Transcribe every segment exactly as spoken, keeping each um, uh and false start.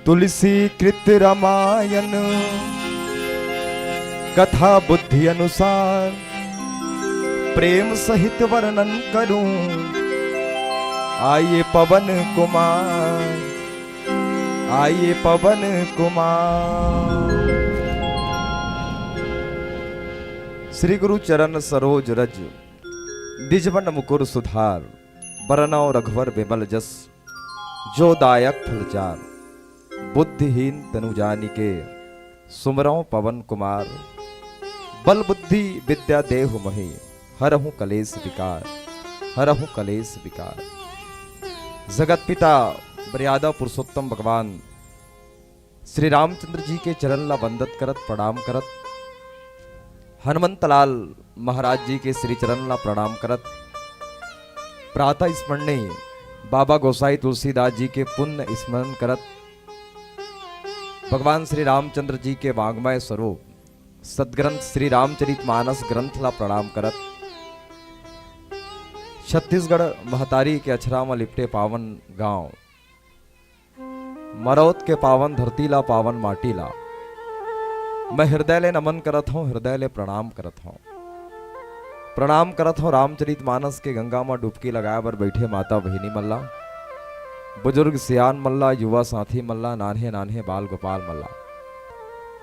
तुलसी कृत रामायण कथा बुद्धि अनुसार, प्रेम सहित वर्णन करूं आइए पवन कुमार, आइए पवन कुमार। श्री गुरु चरण सरोज रज, निजमन मुकुर सुधार, बरनौ रघुवर विमल जस, जो दायक फल चार। बुद्धिहीन तनु जानिके, सुमरौ पवन कुमार। बल बुद्धि विद्या देहु मोहि, हरहु कलेस विकार, हरहु कलेस विकार। जगत पिता मर्यादा पुरुषोत्तम भगवान श्री रामचंद्र जी के चरण ला वंदत करत, प्रणाम करत, हनुमंत लाल महाराज जी के श्री चरण ला प्रणाम करत, प्रातः स्मरणीय बाबा गोसाई तुलसीदास जी के पुण्य स्मरण करत, भगवान श्री रामचंद्र जी के वाङ्मय स्वरूप सदग्रंथ श्री रामचरित मानस ग्रंथ ला प्रणाम करत, छत्तीसगढ़ महतारी के अछरा म लिपटे पावन गांव मरौद के पावन धरती ला, पावन माटी ला मैं हृदय ले नमन करत हौं, हृदय ले प्रणाम करत हौं। प्रणाम करत हौं रामचरित मानस के गंगा म डुबकी लगाए बर बैठे माता बहिनी मन ला, बुजुर्ग सियान मन ला, युवा साथी मन ला, नान्हे नान्हे बाल गोपाल मन ला।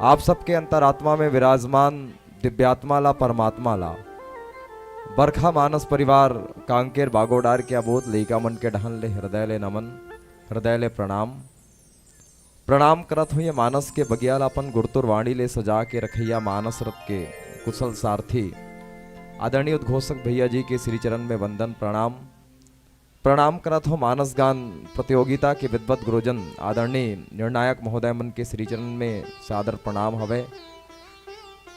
आप सबके अंतरात्मा में विराजमान दिव्यात्मा ला, परमात्मा ला, बरखा मानस परिवार, कांकेर बागोडार के अबोध लइका मन के डहन ले हृदय ले नमन, हृदय ले प्रणाम। प्रणाम करत हौं ये मानस के बगिया ला अपन गुरतुर वाणी ले सजा के रखइया मानस रथ के कुशल सारथी आदरणीय उद्घोषक भैया जी के श्री चरण में वंदन प्रणाम। प्रणाम करत हौं मानस गान प्रतियोगिता के विद्वत गुरुजन आदरणीय निर्णायक महोदय मन के श्री चरण में सादर प्रणाम हवय।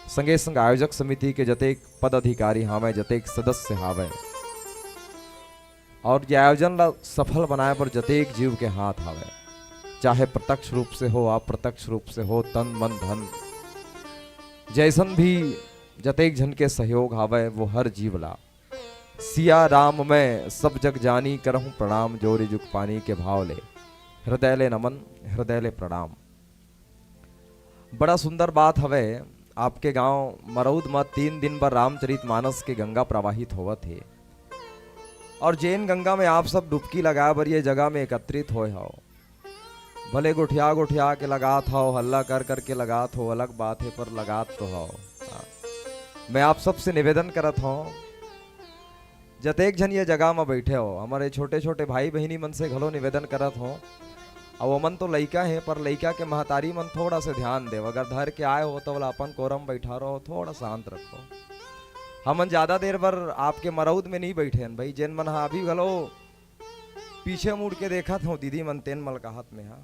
संगे संग आयोजक समिति के जतेक पदाधिकारी हावय, जतेक सदस्य हावय, और ये आयोजन ला सफल बनाए बर जतेक जीव के हाथ हावय, चाहे प्रत्यक्ष रूप से हो, अप्रत्यक्ष रूप से हो, तन, मन, धन, जैसन भी जतेक झन के सहयोग हावय, वो हर जीव ला सिया राम मैं सब जग जानी, करहूं प्रणाम जोरि जुग पानी के भाव ले, हृदय ले नमन, हृदय ले प्रणाम। बड़ा सुंदर बात हवे, आपके गांव मरौद म तीन दिन बर रामचरित मानस के गंगा प्रवाहित होवत हे, और जेन गंगा में आप सब डुबकी लगाए बर ये जगह में एकत्रित होए हव, भले गोठिया गोठिया के लगात हव, हल्ला कर कर के लगात हो, अलग बात हे, पर लगात तो हव। हाँ। मैं आप सबसे निवेदन करत हौं, जतेक झन ये जगह म बैठे हो, हमर ये छोटे-छोटे भाई बहिनी मन से घलो निवेदन करत हों, अउ ओमन तो लइका हे, पर लइका के महतारी मन थोड़ा से ध्यान देव। अगर धर के आए हो, त ओला अपन कोरा म बैठा रहो, थोड़ा शांत रखो। हमन ज्यादा देर बर आपके मरौद में नहीं बैठे हन भाई, जेन मन ह अभी घलो पीछे मुड़ के देखत हो, दीदी मन, तेन मन ल कहत में हा।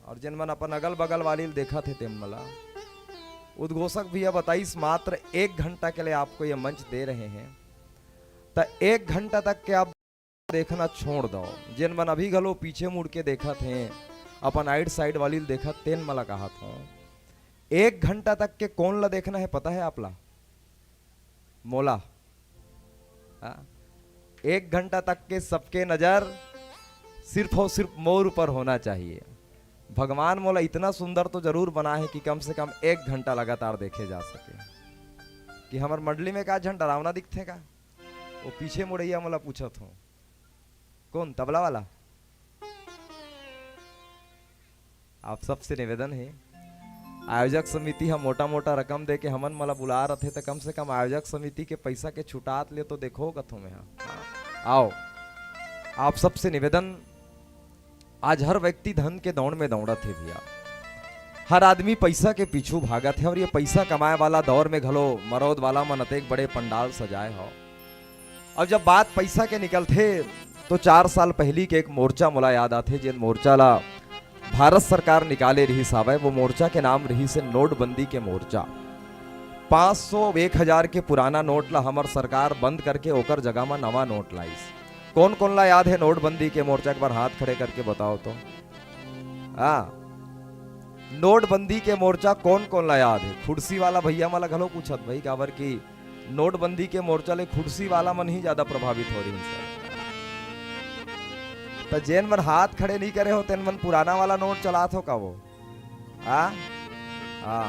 और जेन मन अपन अगल-बगल वाली ल देखत हे, तेन मन ला उद्घोषक भैया बताइस, मात्र एक घंटा के लिए आपको ये मंच दे रहे हैं, त एक घंटा तक के आप देखना छोड़ दो। जेन मन अभी घलो पीछे मुड़ के देखत हे, अपन आइड साइड वाली ल देखत, तेन मन ला कहत हो, एक घंटा तक के कोन ला देखना है, पता है आप ला? मोला। हाँ? एक घंटा तक के सबके नजर सिर्फ और सिर्फ मोर ऊपर होना चाहिए। भगवान मोला इतना सुंदर तो जरूर बना है कि कम से कम एक घंटा लगातार देखे जा सके। कि हमर मंडली में का झन डरावना दिखथे का? वो पीछे मुड़ैया मोला पूछत हो, कौन तबला वाला? आप सबसे निवेदन हे, आयोजक समिति ह मोटा-मोटा रकम दे के हमन मन ला बुला रथे, त कम से कम आयोजक समिति के पैसा के छुटात ले तो देखो, कथों में हा। आओ, आप सबसे निवेदन, आज हर व्यक्ति धन के दौड़ में दौड़त हे भैया, हर आदमी पैसा के पीछू भागत हे, और ये पैसा कमाए वाला दौर में घलो मरौद वाला मन अतेक बड़े पंडाल सजाए हो, अब जब बात पैसा के निकलथे, तो चार साल पहिली के एक मोर्चा मोला याद आथे, जेन मोर्चा ला भारत सरकार निकाले रिहिस हावय। वो मोर्चा के नाम रिहिस हे नोटबंदी के मोर्चा। पाँच सौ, एक हजार के पुराना नोट ला हमर सरकार बंद करके ओकर जगह म नवा नोट लाइस। कोन कोन ला याद हे नोटबंदी के मोर्चा? एक बार हाथ खड़े करके बताओ तो। हाँ, नोटबंदी के मोर्चा कोन कोन ला याद हे? खुर्सी वाला भैया मन ला घलो पूछत भाई, काबर कि नोटबंदी के मोर्चा ले खुर्सी वाला मन ही ज्यादा प्रभावित हो रही सर। त जेन मन हाथ खड़े नहीं करे हो, तेन मन पुराना वाला नोट चलात हो का वो? आ? आ।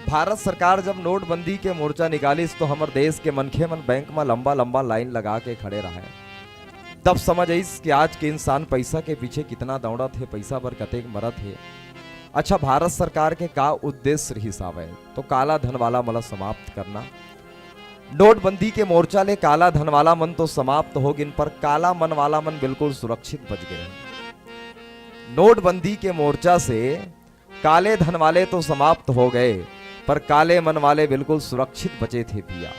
भारत सरकार जब नोटबंदी के मोर्चा निकालिस, तो हमर देश के मनखे मन बैंक म लंबा-लंबा लाइन लगा के खड़े रहय। तब समझ आइस कि आज के इंसान पैसा के पीछे कितना दौड़त हे, पैसा बर कतेक मरत हे। अच्छा, भारत सरकार के का उद्देश्य रिहिस हावय? तो काला धन वाला मन ला समाप्त करना। नोटबंदी के मोर्चा ले काला धन वाला मन तो समाप्त हो गिन, पर काला मन वाला मन बिल्कुल सुरक्षित बच गए। नोटबंदी के मोर्चा से काले धन वाले तो समाप्त हो गए, पर काले मन वाले बिल्कुल सुरक्षित बचे थे भैया।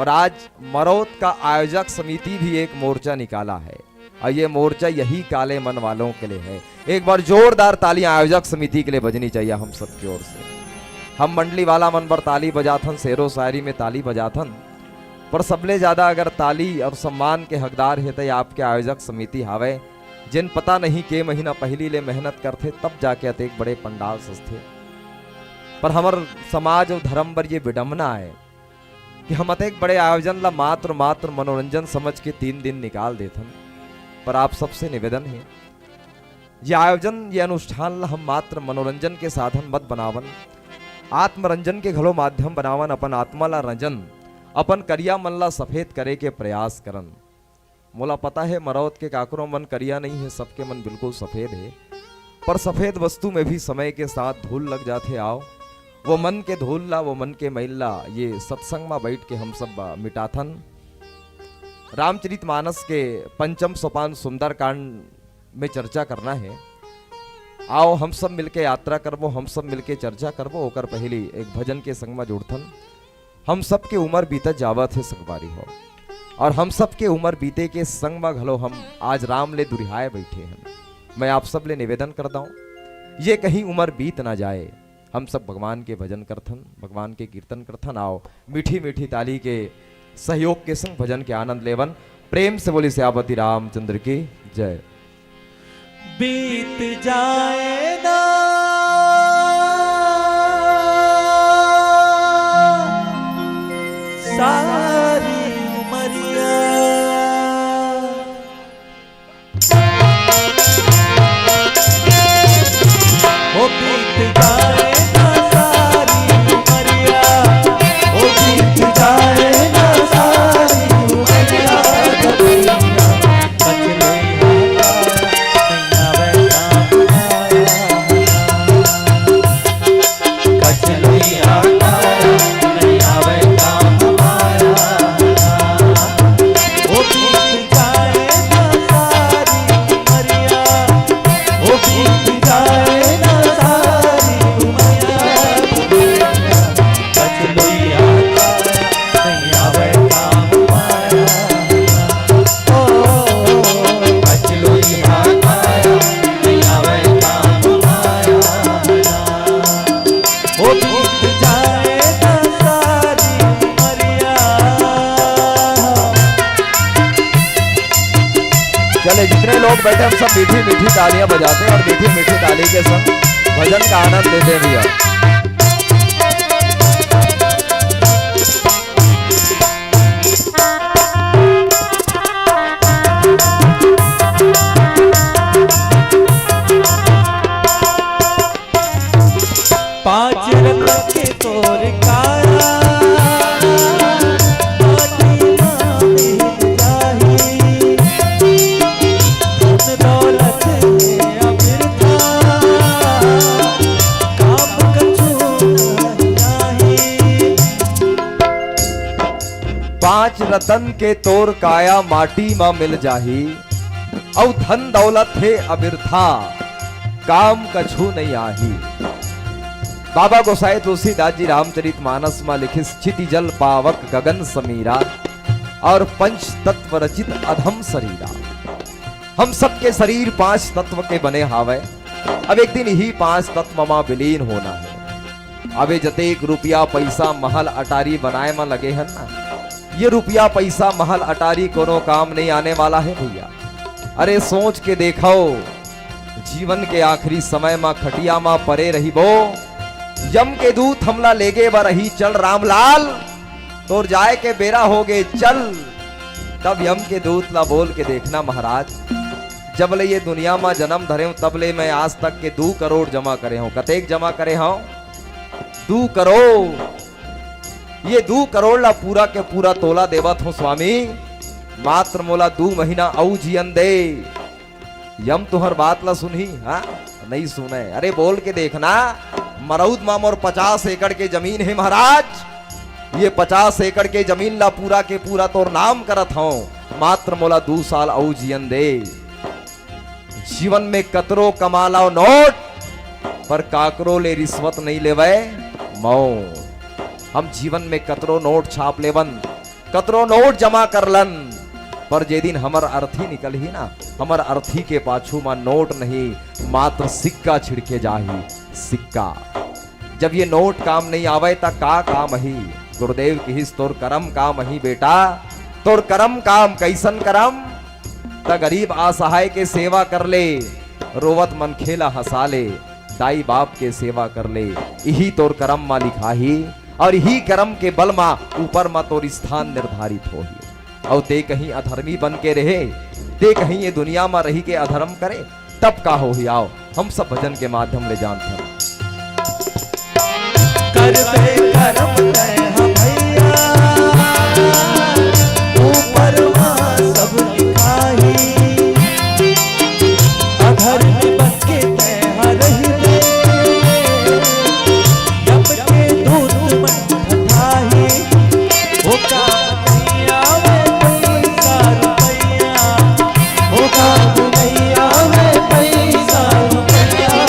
और आज मरौत का आयोजक समिति भी एक मोर्चा निकाला है, और ये मोर्चा यही काले मन वालों के लिए है। एक बार जोरदार तालियां आयोजक समिति के लिए बजनी चाहिए हम सब की ओर से। हम मंडली वाला मन बर ताली बजाथन, शेरो शायरी में ताली बजाथन, पर सबले ज्यादा अगर ताली और सम्मान के हकदार हे, तो ये आपके आयोजक समिति हावय, जेन पता नहीं के महीना पहिली ले मेहनत करथे, तब जाके अतेक बड़े पंडाल सजथे। पर हमर समाज अउ धर्म बर ये विडंबना आय कि हम अतेक बड़े आयोजन ला मात्र, मात्र मनोरंजन समझ के तीन दिन निकाल देथन। पर आप सबसे निवेदन हे, ये आयोजन, ये अनुष्ठान ला हम मात्र मनोरंजन के साधन मत बनावन, आत्मरंजन के घलो माध्यम बनावन, अपन आत्मा ला रंजन, अपन करिया मन ला सफेद करे के प्रयास करन। मोला पता हे, मरौत के काकरो मन करिया नहीं हे, सबके मन बिल्कुल सफेद हे, पर सफेद वस्तु में भी समय के साथ धूल लग जाथे। आओ, वो मन के धूल ला, वो मन के मैल ला, ये सत्संग मा बैठ के हम सब, आ, मिटाथन। रामचरित मानस के पंचम सोपान सुंदरकांड में चर्चा करना हे। आओ, हम सब मिलके यात्रा करबो, हम सब मिलके चर्चा करबो। ओकर पहली एक भजन के संग मा जुड़थन। हम सबके उमर बीतत जावत हे संगवारी हो, और हम सबके उमर बीते के संग म घलो हम आज राम ले दुरिहाए बैठे हन। मैं आप सब ले निवेदन करता हूँ, ये कहीं उमर बीत ना जाए। हम सब भगवान के भजन करथन, भगवान के कीर्तन करथन। आओ, मीठी मीठी ताली के सहयोग के संग भजन के आनंद लेवन। प्रेम से बोली सियापति रामचंद्र की जय। बीत जाए ना सारी उमरिया, ओ बीत जाए ना सारी उमरिया, ओ बीत जाए ना सारी उमरिया। चले, जितने लोग बैठे, हम सब मीठी मीठी तालियां बजाते हैं और मीठी मीठी ताली के संग भजन का आनंद लेते हैं भैया। पांच रतन के तोर काया, माटी मा मिल जाही। धन दौलत हे अबिरथा, काम कछु नाही। पांच रतन के तोर काया, माटी मा मिल जाही। अउ धन दौलत हे अबिरथा, काम कछु नइ आही। बाबा गोसाई तुलसीदास जी रामचरित मानस मा लिखिस, "क्षिति जल पावक गगन समीरा, और पंच तत्व रचित अधम सरीरा।" हम सबके शरीर पांच तत्व के बने हावय। अब एक दिन इही पांच तत्व मा विलीन होना हे। अबे जतेक रुपया, पैसा, महल, अटारी बनाए मा लगे हन ना, ये रुपया, पैसा, महल, अटारी कोनो काम नहीं आने वाला है भैया। अरे सोच के देखो, जीवन के आखिरी समय मा खटिया मा परे रहिबो, यम के दूत हमला लेगे बर रही, "चल रामलाल, तोर जाए के बेरा होगे, चल।" तब यम के दूत ला बोल के देखना महाराज, जब ले ये दुनिया म जन्म धरे हूं, तब ले मैं आज तक के दू करोड़ जमा करे हूं। कतेक जमा करे हूं? दू करोड़। ये दू करोड़ ला पूरा के पूरा तोला देवत हूं स्वामी, मात्र मोला दू महीना अउ जियन दे। यम तुहर बात ला सुनही? हाँ, नहीं सुने। अरे बोल के देखना, मरौद मा मोर पचास एकड़ के जमीन हे महाराज, ये पचास एकड़ के जमीन ला पूरा के पूरा तोर नाम करत हूं, मात्र मोला दू साल अउ जियन दे। जीवन में कतरो कमा लाओ नोट, पर काकरो ले रिश्वत नहीं लेवय मौत। हम जीवन में कतरो नोट छाप लेवन, कतरो नोट जमा कर लन, पर जे दिन हमर अर्थी निकलही ना, हमर अर्थी के पाछू मा नोट नहीं, मात्र सिक्का छिड़के जाही, सिक्का। जब ये नोट काम नहीं आवय, त का काम ही? गुरुदेव किहिस, "तोर करम काम ही बेटा, तोर करम काम।" कैसन करम? त गरीब असहाय के सेवा कर ले, रोवत मनखे ला हंसा ले, दाई बाप के सेवा कर ले, इही तोर करम मा लिखाही। और इही करम के बल मा ऊपर मा तोर स्थान निर्धारित होही। अउ ते कहीं अधर्मी बन के रहे, ते कहीं ये दुनिया मा रही के अधर्म करे, तब का होही? आओ, हम सब भजन के माध्यम ले जानथन। करबे करम तैं ह भैया, ऊपर मा सब लिखाही। अधर्मी बन के तैं ह रहिबे, यम के दूत मन ठठाही। ओ काम नहीं आवे पैसा रुपैया, ओ काम नहीं आवे पैसा रुपैया।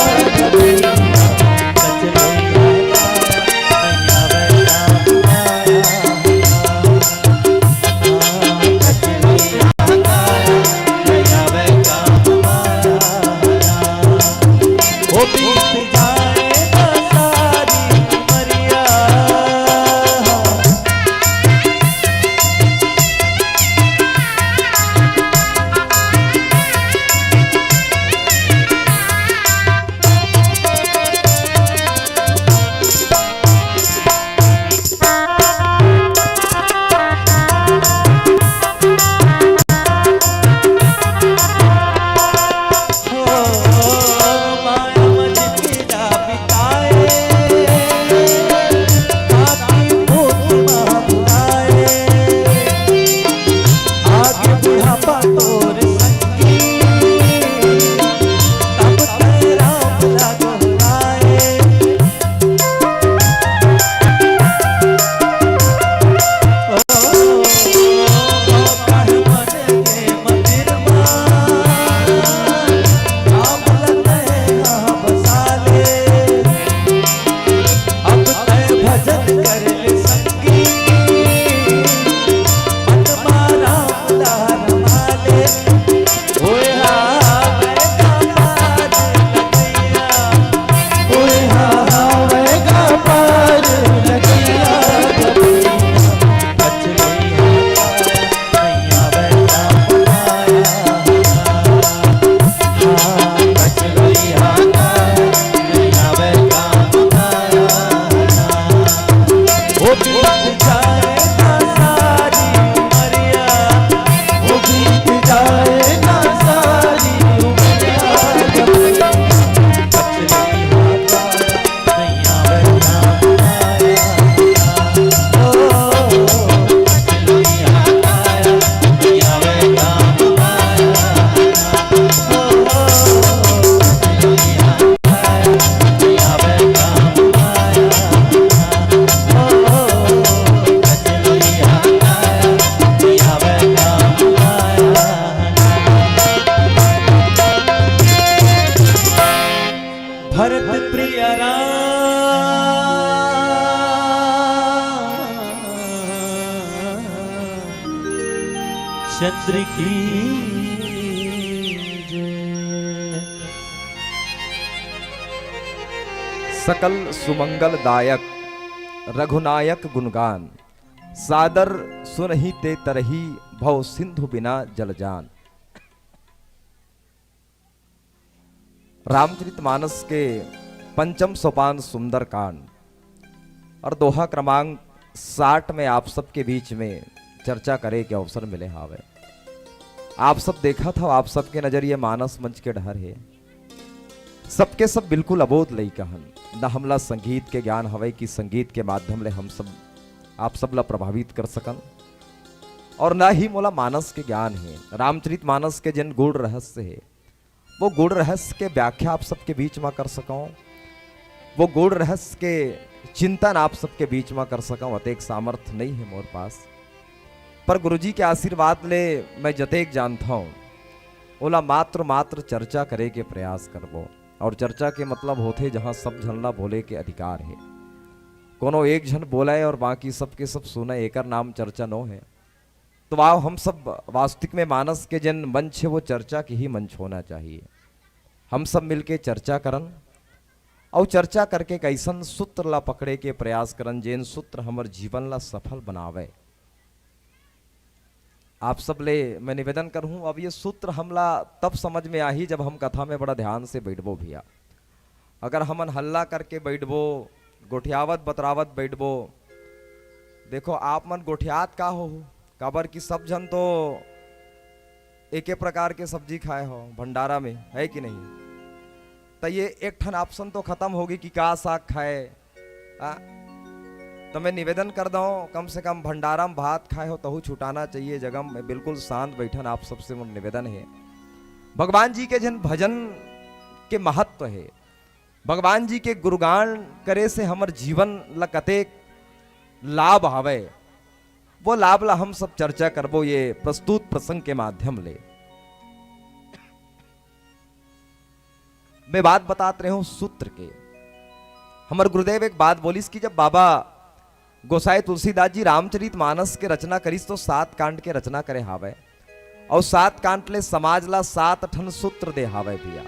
भरत प्रिय राम चंद्र की जय। सकल सुमंगल दायक रघुनायक गुणगान, सादर सुनहि ते तरही भव सिंधु बिना जल जान। रामचरितमानस के पंचम सोपान सुंदरकांड और दोहा क्रमांक साठ में आप सबके बीच में चर्चा करे के अवसर मिले हावय। आप सब देखत हव, आप सबके नजर ये मानस मंच के डहर हे। सबके सब बिल्कुल अबोध लइका हन। न हमला संगीत के ज्ञान हवय कि संगीत के माध्यम ले हम सब, आप सब ला प्रभावित कर सकन, और न ही मोला मानस के ज्ञान हे। रामचरित मानस के जेन गूढ़ रहस्य हे, वो गूढ़ रहस्य के व्याख्या आप सबके बीच म कर सकंव, वो गूढ़ रहस्य के चिंतन आप सबके बीच म कर सकंव, अतेक सामर्थ्य नइ हे मोर पास। पर गुरुजी के आशीर्वाद ले मैं जतेक जानथंव, ओला मात्र, मात्र चर्चा करे के प्रयास करबो। और चर्चा के मतलब होथे, जहाँ सब झन ला बोले के अधिकार हे। कोनो एक झन बोलय और बाकी सबके सब सुनय, एकर नाम चर्चा नो हे। तो आओ, हम सब वास्तविक में मानस के जेन मंच हे, वो चर्चा के ही मंच होना चाहिए। हम सब मिलके चर्चा करन, अउ चर्चा करके एक अइसन सूत्र ला पकड़े के प्रयास करन, जेन सूत्र हमर जीवन ला सफल बनावे। आप सब ले मैं निवेदन करहूँ, अब ये सूत्र हमला तब समझ में आही, जब हम कथा में बड़ा ध्यान से बैठबो भैया। अगर हमन हल्ला करके बैठबो, गोठियावत बतरावत बैठबो, देखो, आप मन गोठियात का होहू, काबर कि सब झन तो एके प्रकार के सब्जी खाए हो भंडारा में, है कि नहीं? त ये एक ठन option तो खत्म होगी कि का साग खाए, आ? त मैं निवेदन कर दंव, कम से कम भंडारा में भात खाए हो, तहू छुटाना चाहिए। जगह में बिल्कुल शांत बैठन, आप सबसे मोर निवेदन हे। भगवान जी के जेन भजन के महत्व हे, भगवान जी के गुणगान करे से हमर जीवन ला कतेक लाभ हवय, वो लाभ ला हम सब चर्चा करबो ये प्रस्तुत प्रसंग के माध्यम ले। मैं बात बतात रहे हूं सूत्र के। हमर गुरुदेव एक बात बोलिस कि जब बाबा गोसाई तुलसीदास जी रामचरित मानस के रचना करिस, तो सात कांड के रचना करे हावय, और सात कांड ले समाज ला सात ठन सूत्र दे हावय भैया।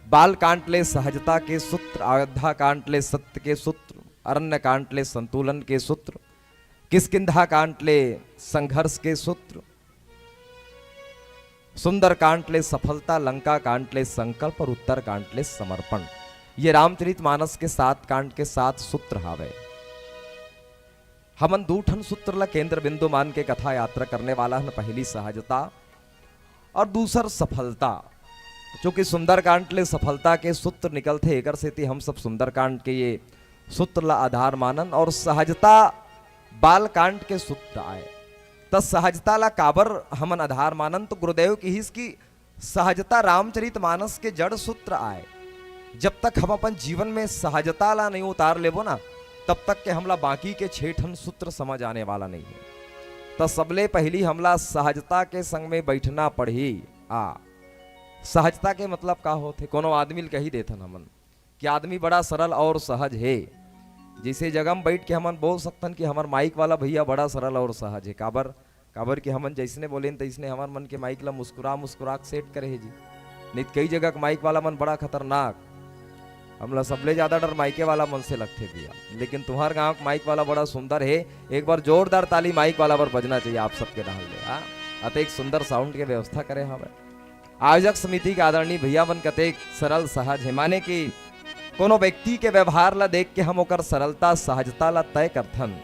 बाल कांड ले सहजता के सूत्र, अयोध्या कांड ले सत्य के सूत्र, अरण्य कांड ले संतुलन के सूत्र, किष्किंधा कांड ले संघर्ष के सूत्र, सुंदर कांड ले सफलता, लंका कांड ले संकल्प और उत्तर कांड ले समर्पण। ये रामचरित मानस के सात कांड के सात सूत्र हावय। हमन दू ठन सूत्र ला केंद्र बिंदु मान के कथा यात्रा करने वाला हन। पहली सहजता और दूसर सफलता। चूंकि सुंदरकांड ले सफलता के सूत्र निकलथे, एकर सेती हम सब सुंदरकांड के ये सूत्र ला आधार मानन और सहजता बालकांड के सूत्र आय। त सहजता ला काबर हमन आधार मानन? तो गुरुदेव किहिस कि सहजता रामचरित मानस के जड़ सूत्र आय। जब तक हम अपन जीवन में सहजता ला नहीं उतार लेबो ना, तब तक के हमला बाकी के छह ठन सूत्र समझ आने वाला नहीं है। त सबले पहली हमला सहजता के संग में बैठना पड़ही। आ, सहजता के मतलब का होथे? कोनो आदमी ल कही देथन हमन कि आदमी बड़ा सरल और सहज हे। जैसे जगह में बैठ के हमन बोल सकथन कि हमर माइक वाला भैया बड़ा सरल और सहज हे। काबर? काबर कि हमन जैसने बोलेन, तैसने हमर मन के माइक ला मुस्कुरा, मुस्कुरा के सेट करे हे जी। नहीं त कई जगह के माइक वाला मन बड़ा खतरनाक। हमला सबले ज्यादा डर माइके वाला मन से लगथे भैया। लेकिन तुम्हार गांव के माइक वाला बड़ा सुंदर हे। एक बार जोरदार ताली माइक वाला बर बजना चाहिए आप सबके डहर ले, हाँ? अतेक सुंदर साउंड के व्यवस्था करे हवे। आयोजक समिति के आदरणीय भैया मन कतेक सरल सहज हे, माने कि कोनो व्यक्ति के व्यवहार ला देख के हम ओकर सरलता, सहजता ला तय करथन।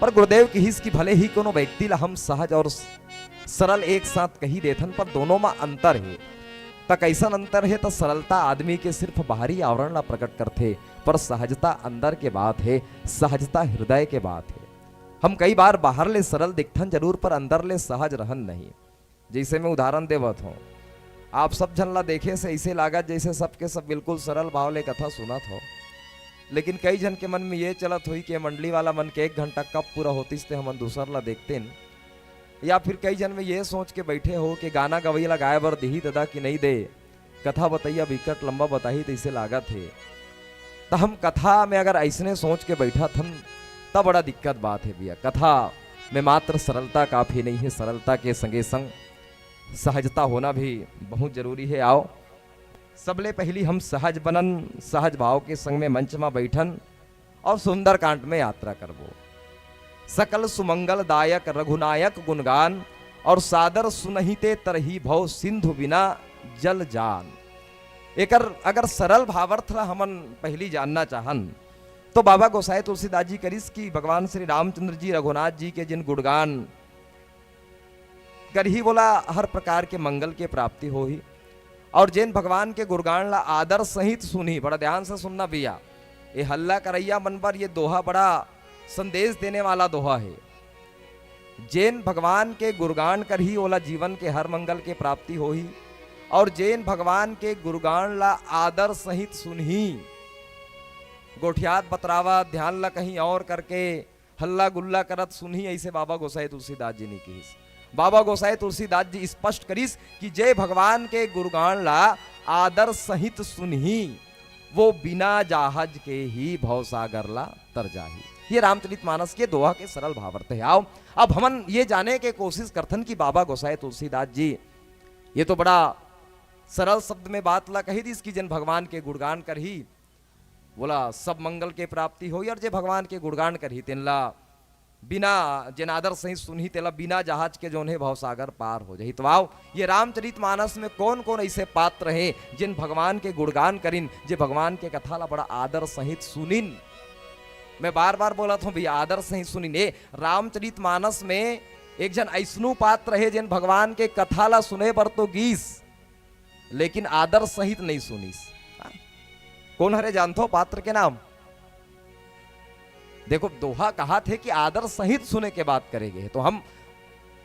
पर गुरुदेव किहिस कि भले ही कोनो व्यक्ति ला हम सहज और स-, सरल एक साथ कही देथन, पर दोनों म अंतर हे। त कैसन अंतर हे? त सरलता आदमी के सिर्फ बाहरी आवरण ला प्रकट करथे, पर सहजता अंदर के बात हे, सहजता हृदय के बात हे। हम कई बार बाहर ले सरल दिखथन जरूर, पर अंदर ले सहज रहन नहीं। जैसे मैं उदाहरण देवत हूँ, आप सब झन ला देखे से ऐसे लागत जैसे सबके सब बिल्कुल सरल भाव ले कथा सुनत हो, लेकिन कई झन के मन में ये चलत होई कि ये मंडली वाला मन के एक घंटा कब पूरा होतिस ते हमन दूसर ला देखतेन, या फिर कई झन में ये सोच के बैठे हो कि गाना गवैया ला गाए बर दिही ददा कि नहीं दे, कथा बतैया बिकट लंबा बताही तैसे लागत हे। त हम कथा में अगर ऐसने सोच के बैठत हन, त बड़ा दिक्कत बात हे भैया। कथा में मात्र सरलता काफी नहीं है, सरलता के संगे संग सहजता होना भी बहुत जरूरी है। आओ, सबले पहली हम सहज बनन, सहज भाव के संग में मंच में बैठन और सुंदरकांड में यात्रा करबो। सकल सुमंगल दायक रघुनायक गुणगान, और सादर सुनहि ते तरही भव सिंधु बिना जल जान। एकर अगर सरल भावार्थ ला हमन पहली जानना चाहन, तो बाबा गोसाई तुलसीदास जी करिस कि भगवान श्री रामचंद्र जी, रघुनाथ जी के जिन गुणगान करही, वोला हर प्रकार के मंगल के प्राप्ति होही। और जेन भगवान के गुणगान ला आदर सहित सुनही, बड़ा ध्यान से सुनना भैया, ये हल्ला करैया मन बर ये दोहा बड़ा संदेश देने वाला दोहा है। जेन भगवान के गुणगान करही, ओला जीवन के हर मंगल के प्राप्ति होही। और जेन भगवान के गुणगान ला आदर सहित सुनही, गोठियात बतरावत, ध्यान ला कहीं और करके हल्ला गुल्ला करत सुनही, ऐसे बाबा गोसाई तुलसीदास जी ने किहिस। बाबा गोसाई तुलसीदास जी स्पष्ट करिस कि जे भगवान के गुणगान ला आदर सहित सुनही, वो बिना जहाज के ही भवसागर ला तर जाही। ये रामचरित मानस के दोहा के सरल भावार्थ है। आओ, अब हमन ये जाने के कोशिश करथन कि बाबा गोसाई तुलसीदास जी ये तो बड़ा सरल शब्द में बात ला कही दिस कि जेन भगवान के गुणगान करही, वोला सब मंगल के प्राप्ति होही, और जे भगवान के गुणगान करही, तेन ला बिना, जेन आदर सहित सुनही, तेला बिना जहाज के जोन हे भवसागर पार हो जाही। तो आओ, ये रामचरित मानस में कौन कौन ऐसे पात्र हे, जिन भगवान के गुणगान करिन, जे भगवान के कथा ला बड़ा आदर सहित सुनिन। मैं बार बार बोलत हूँ भैया, आदर सहित सुनिन। ए रामचरित मानस में एक झन ऐसनु पात्र हे, जेन भगवान के कथा ला सुने बर तो गीस, लेकिन आदर सहित नहीं सुनिस। हाँ? कौन हरे, जानथो पात्र के नाम? देखो, दोहा कहाथे कि आदर सहित सुने के बात करे गे हे, तो हम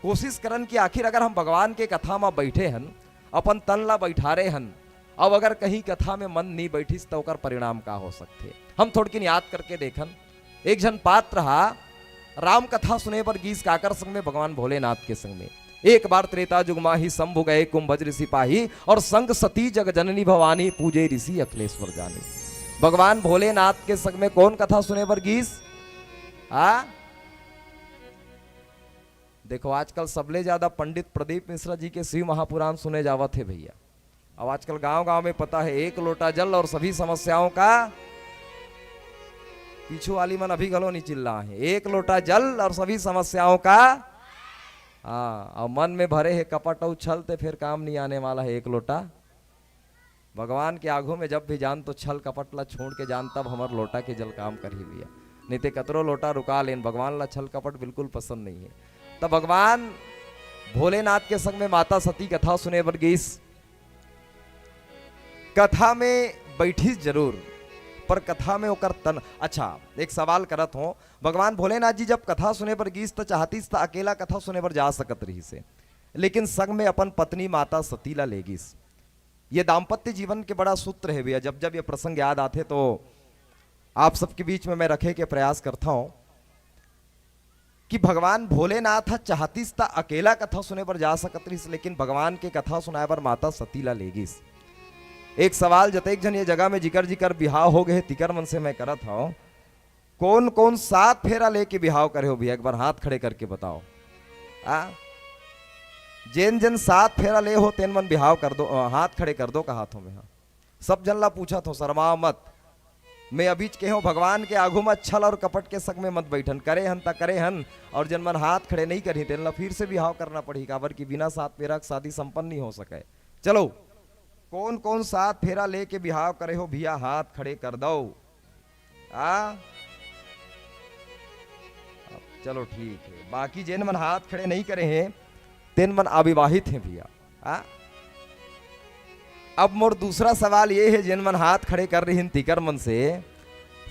कोशिश करन कि आखिर अगर हम भगवान के कथा म बैठे हन, अपन तन ला बैठारे हन, अब अगर कहीं कथा में मन नहीं बैठिस, तो ओकर परिणाम का हो सकथे? हम थोड़किन याद करके देखन। एक झन पात्र हा राम कथा सुने बर गीस, काकर संग में? भगवान भोलेनाथ के संग में। एक बार त्रेता जुग माही, शंभु गए कुंभज ऋषि पाही, और संग सती जग जननी भवानी, पूजे ऋषि अखिलेश्वर जानी। भगवान भोलेनाथ के संग में कौन कथा सुने बर गीस? आ? देखो, आजकल सबले ज्यादा पंडित प्रदीप मिश्रा जी के शिव महापुराण सुने जावत हे भैया। अब आजकल गांव-गांव में पता है, एक लोटा जल और सभी समस्याओं का, पीछू वाली मन अभी घलो नहीं चिल्ला है, एक लोटा जल और सभी समस्याओं का। हाँ, और मन में भरे है कपट और छल, ते फिर काम नहीं आने वाला है एक लोटा। भगवान के आगू में जब भी जान, तो छल कपट ला छोड़ के जान, तब हमर लोटा के जल काम करही भैया, नहीं ते कतरो लोटा रुका लेन। भगवान ला छल कपट बिल्कुल पसंद नहीं है। तब भगवान भोलेनाथ के संग में माता सती कथा सुने बर गईस। कथा में बैठिस जरूर, पर कथा में ओकर तन, अच्छा, एक सवाल करत हों, भगवान भोलेनाथ जी जब कथा सुने बर गीस, त चाहतिस त अकेला कथा सुने बर जा सकत रहिस हे, लेकिन संग में अपन पत्नी माता सती ला ले गीस। ये दाम्पत्य जीवन के बड़ा सूत्र है भैया। जब जब ये प्रसंग याद आथे, तो आप सबके बीच में मैं रखे के प्रयास करता हूं कि भगवान भोलेनाथ ह चाहतिस त अकेला कथा सुने बर जा सकत रहिस, लेकिन भगवान के कथा सुनाए बर माता सती ला ले गीस। एक सवाल जतेक झन ये जगह में जिकर जिकर बिहाव हो गए हे, तिकर मन से मैं करत हव, कौन कौन सात फेरा लेके बिहाव करे हो भैया? एक बार हाथ खड़े करके बताओ। आ? जेन जेन सात फेरा ले हो, तेन मन बिहाव कर दो, अ, हाथ खड़े कर दो, कहात हो मैं हा। सब जन ला पूछत हो, शर्माओ मत। मैं अभीच कहे हो, भगवान के आगू में छल और कपट के संग में मत बैठन। करे हन त करे हन, और जन मन हाथ खड़े नहीं करही, तेन ला फिर से बिहाव करना पड़ही, काबर कि बिना सात फेरा के शादी संपन्न नहीं हो सके। चलो, कौन कौन सात फेरा लेके बिहाव करे हो भैया, हाथ खड़े कर दो। आ? अब चलो ठीक है, बाकी जेन मन हाथ खड़े नहीं करे हैं, तेन मन अविवाहित हैं भैया। आ? अब मोर दूसरा सवाल ये है, जेन मन हाथ खड़े कर रही हैं तिकर मन से,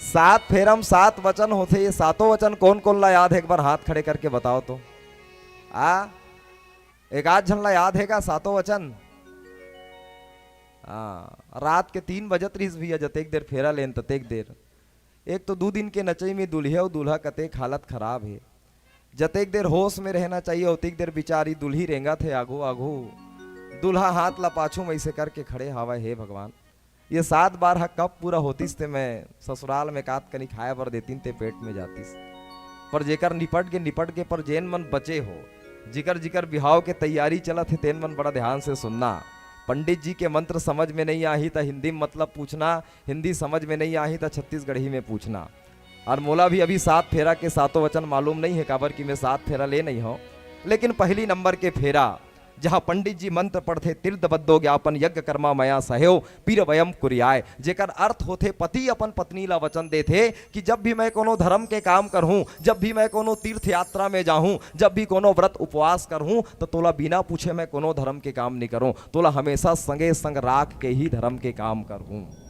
सात फेरा म सात वचन होथे, ये सातों वचन कौन कौन ला याद है, एक बार हाथ खड़े करके बताओ तो। आ? एक आध झन ला याद है का सातों वचन? हाँ, रात के तीन बजत रहिस भैया, जतेक देर फेरा लेन ततेक देर। एक तो दू दिन के नचई में दुल्हे अउ दूल्हा कतेक हालत खराब हे। जतेक देर होश में रहना चाहिए, ओतेक देर बिचारी दुल्ही रेंगत हे आघू आघू। दूल्हा हाथ ला पाछू में ऐसे करके खड़े हावय, हे भगवान, ये सात बार ह कब पूरा होतिस ते मैं ससुराल में कात कनी खाए बर देतिन ते पेट में जातिस। पर जेकर निपट गे, निपट गे, पर जेन मन बचे हो, जिकर जिकर बिहाव के तैयारी चलत हे, तेन मन बड़ा ध्यान से सुनना। पंडित जी के मंत्र समझ में नहीं आही त हिंदी में मतलब पूछना, हिंदी समझ में नहीं आही त छत्तीसगढ़ी में पूछना। और मोला भी अभी सात फेरा के सातों वचन मालूम नहीं है, काबर कि मैं सात फेरा ले नहीं हूँ, लेकिन पहली नंबर के फेरा जहाँ पंडित जी मंत्र पढ़थे, "तीर्थ बद्धो ज्ञापन यज्ञ कर्मा मया सहेव, पीर वयम कुरियाय।" जेकर अर्थ होथे, पति अपन पत्नी ला वचन देथे कि जब भी मैं कोनो धर्म के काम करहूँ, जब भी मैं कोनो तीर्थ यात्रा में जाहूँ, जब भी कोनो व्रत उपवास करहूँ, तो तोला बिना पूछे मैं कोनो धर्म के काम नहीं करूँ, तोला हमेशा संगे संग राख के ही धर्म के काम करहूँ।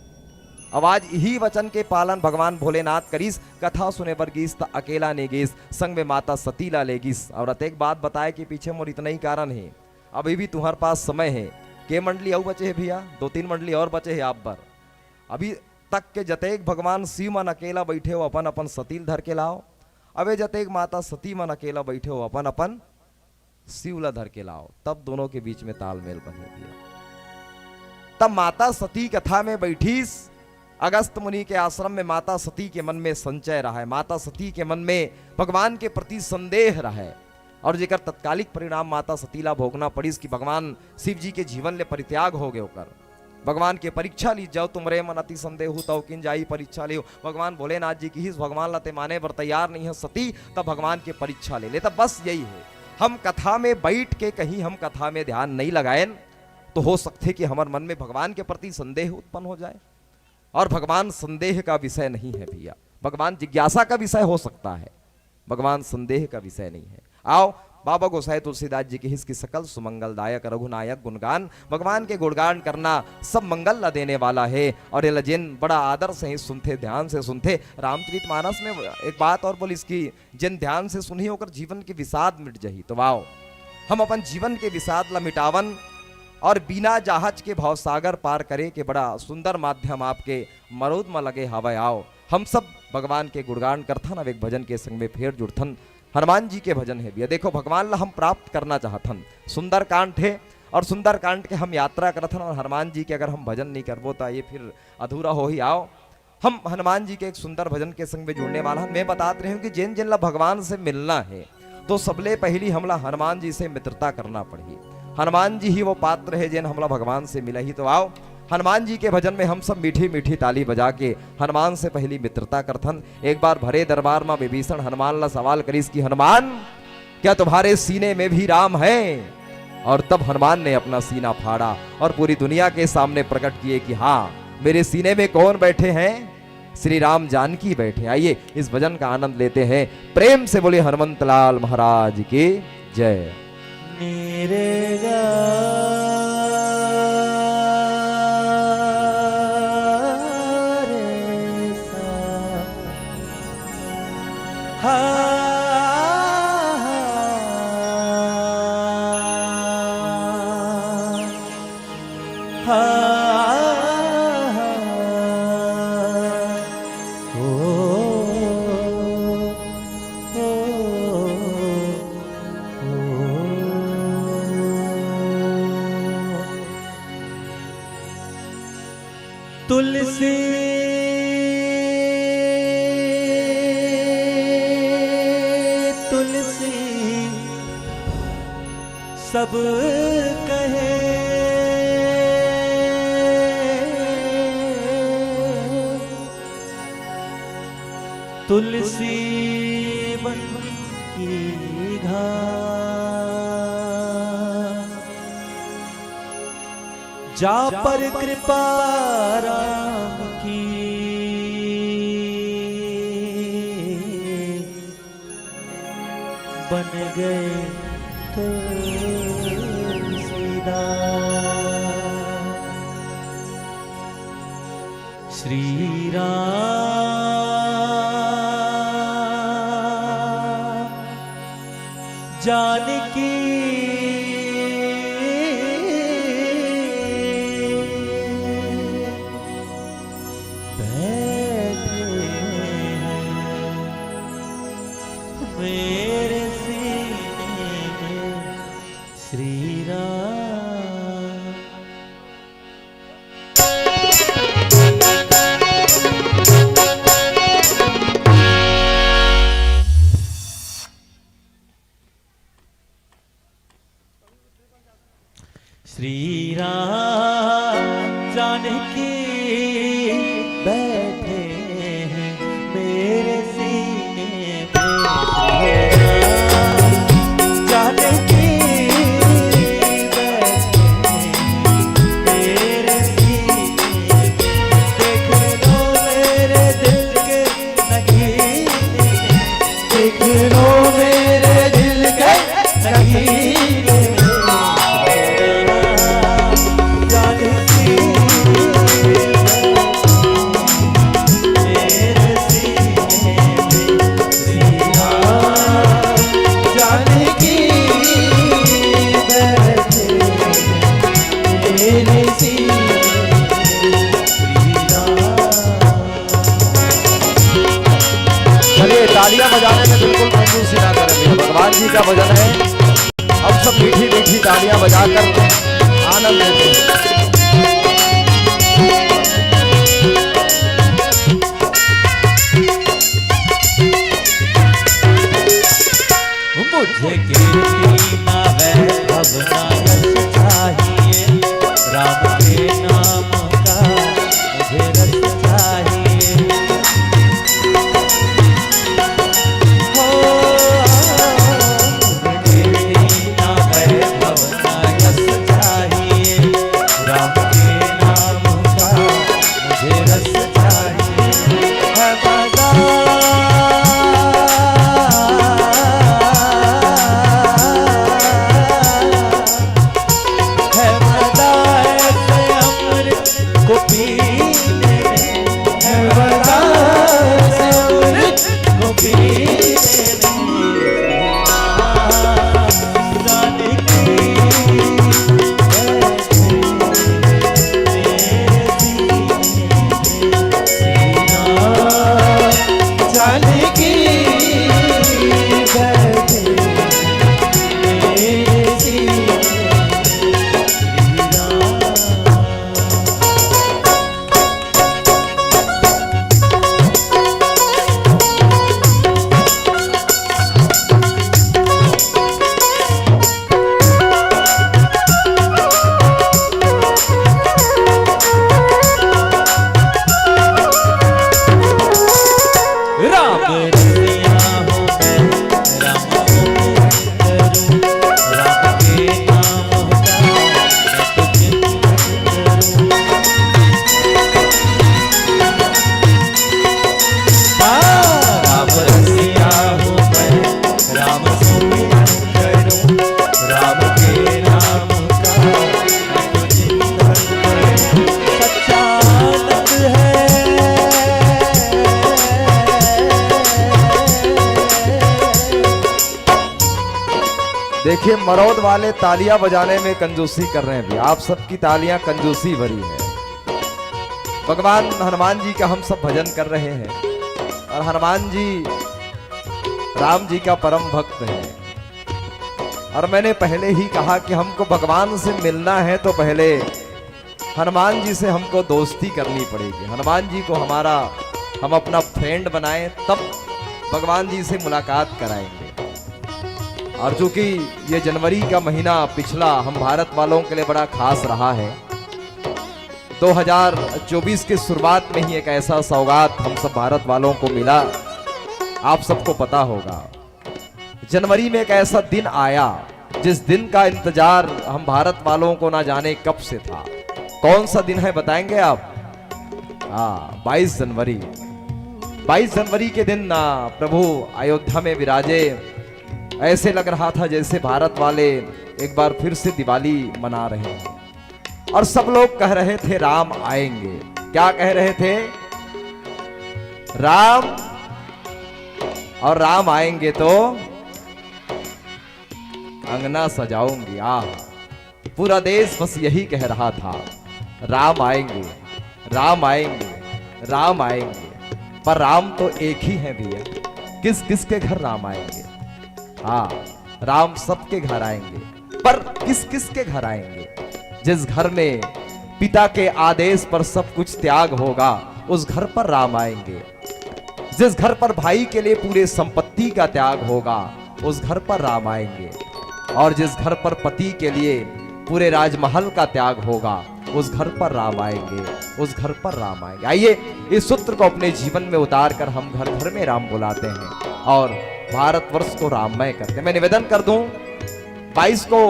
अब आज इही वचन के पालन भगवान भोलेनाथ करिस। कथा सुने बर गिस त अकेला नइ गिस, संग में माता सती ला ले गिस। और अतेक बात बताए के पीछे मोर इतना ही कारण हे। अभी भी तुम्हार पास समय हे। के मंडली अउ बचे हे भैया? दो तीन मंडली और बचे हे आप बर। अभी तक के जतेक भगवान शिव मन अकेला बैठे हो, अपन अपन सती ल धर के लाओ। अबे जतेक माता सती मन अकेला बैठे हो, अपन अपन शिव ला धर के लाओ, तब दोनों के बीच में तालमेल बने भैया। तब माता सती कथा में बैठीस, अगस्त मुनि के आश्रम में माता सती के मन में संचय रहा है, माता सती के मन में भगवान के प्रति संदेह रहा है, और जेकर तत्कालिक परिणाम माता सती ला भोगना पड़िस कि भगवान शिव जी के जीवन ले परित्याग हो गए ओकर। भगवान के परीक्षा ली, "जब तुम रे मन अति संदेहु, तव किन जाई परीक्षा लियो।" भगवान भोलेनाथ जी किहिस, "भगवान ला ते माने बर तैयार नहीं है सती, तब भगवान के परीक्षा ले ले।" तब बस यही है, हम कथा में बैठ के कहीं हम कथा में ध्यान नहीं लगाएन, तो हो सकथे कि हमर मन में भगवान के प्रति संदेह उत्पन्न हो जाए। और भगवान संदेह का विषय नहीं है भैया, भगवान जिज्ञासा का विषय हो सकता है, भगवान संदेह का विषय नहीं है। आओ, बाबा गोसाई तुलसीदास जी किहिस कि सकल सुमंगलदायक रघुनायक गुणगान, भगवान के गुणगान करना सब मंगल ला देने वाला है। और ये ला जेन बड़ा आदर से ही सुनथे, ध्यान से सुनथे। रामचरित मानस में एक बात और बोलिस कि जेन ध्यान से सुनही ओकर जीवन के विषाद मिट जही। तो आओ, हम अपन जीवन के विषाद ला मिटावन और बिना जहाज के भवसागर पार करे के बड़ा सुंदर माध्यम आपके मरोद म लगे हावय। आओ, हम सब भगवान के गुणगान करथन, अब एक भजन के संग में फेर जुड़थन। हनुमान जी के भजन है भैया। देखो, भगवान ला हम प्राप्त करना चाहथन। सुंदरकांड है, और सुंदरकांड के हम यात्रा करथन, और हनुमान जी के अगर हम भजन नहीं करबो, तो ये फिर अधूरा हो ही। आओ, हम हनुमान जी के एक सुंदर भजन के संग में जुड़ने वाला हन। मैं बतात रहे हूँ कि जेन जेन ला भगवान से मिलना है, तो सबले पहली हमला हनुमान जी से मित्रता करना पड़ही। हनुमान जी ही वो पात्र है, जेन हमला भगवान से मिला ही। तो आओ, हनुमान जी के भजन में हम सब मीठी मीठी ताली बजा के हनुमान से पहली मित्रता करथन। एक बार भरे दरबार में विभीषण हनुमान ला सवाल करिस कि "हनुमान, क्या तुम्हारे सीने में भी राम है?" और तब हनुमान ने अपना सीना फाड़ा और पूरी दुनिया के सामने प्रकट किए कि "हाँ, मेरे सीने में कौन बैठे हैं? श्री राम जानकी बैठे।" आइए, इस भजन का आनंद लेते हैं। प्रेम से बोले हनुमंत लाल महाराज की जय। मेरे गा रे सा। हा, हा, हा, हा। ओ, ओ, ओ। तुलसी, तुलसी, सब कहे। तुलसी वन की घास, जा पर कृपा राम की, बन गए तुलसीदास। श्री राम जानकी बैठे हैं मेरे सीने में श्री राम। श्री राम जानकी बैठे हैं मेरे सीने में। श्री राम जानकी चलिए, तालियां बजाने में बिल्कुल कंजूसी ना करें भैया। भगवान जी का भजन है, हम सब मीठी मीठी तालियां बजाकर आनंद लेते हैं। मुझे कीर्ति ना वैभव ना यश चाहिए, राम के नाम का मुझे रस चाहिए। हो, मुझे कीर्ति ना वैभव ना यश चाहिए, राम के नाम का मुझे रस चाहिए। है मजा, है मजा ऐसे अमृत को पीने में, है मजा ऐसे अमृत को पीने में। राम रसिया हूँ मैं, राम को प्यार करूँ, राम के नाम का मैं तो चिंतन करूँ। हाँ, राम रसिया हूँ मैं, राम को प्यार करूँ, राम के नाम का मैं तो चिंतन करूँ। सच्चा आनंद है। देखिए, मरौद वाले तालियां बजाने में कंजूसी कर रहे हैं भी। आप सबकी तालियां कंजूसी भरी है। भगवान हनुमान जी का हम सब भजन कर रहे हैं और हनुमान जी राम जी का परम भक्त है। और मैंने पहले ही कहा कि हमको भगवान से मिलना है तो पहले हनुमान जी से हमको दोस्ती करनी पड़ेगी। हनुमान जी को हमारा, हम अपना फ्रेंड बनाएं, तब भगवान जी से मुलाकात कराएंगे। और चूंकि ये जनवरी का महीना पिछला हम भारत वालों के लिए बड़ा खास रहा है, दो हज़ार चौबीस की शुरुआत में ही एक ऐसा सौगात हम सब भारत वालों को मिला, आप सबको पता होगा। जनवरी में एक ऐसा दिन आया जिस दिन का इंतजार हम भारत वालों को ना जाने कब से था। कौन सा दिन है, बताएंगे आप? हाँ, बाईस जनवरी। बाईस जनवरी के दिन ना प्रभु अयोध्या में विराजे। ऐसे लग रहा था जैसे भारत वाले एक बार फिर से दिवाली मना रहे हैं। और सब लोग कह रहे थे, "राम आएंगे।" क्या कह रहे थे? "राम, और राम आएंगे तो अंगना सजाऊंगी।" आह, पूरा देश बस यही कह रहा था, "राम आएंगे, राम आएंगे, राम आएंगे।" पर राम तो एक ही है भैया, किस किस के घर राम आएंगे? हाँ, राम सबके घर आएंगे, पर किस किस के घर आएंगे? जिस घर में पिता के आदेश पर सब कुछ त्याग होगा, उस घर पर राम आएंगे। जिस घर पर भाई के लिए पूरे संपत्ति का त्याग होगा, उस घर पर राम आएंगे। और जिस घर पर पति के लिए पूरे राजमहल का त्याग होगा, उस घर पर राम आएंगे, उस घर पर राम आएंगे। आइए, इस सूत्र को अपने जीवन में उतार कर हम घर घर में राम बुलाते हैं और भारतवर्ष को राममय करते हैं। मैं निवेदन कर दूं, बाईस को,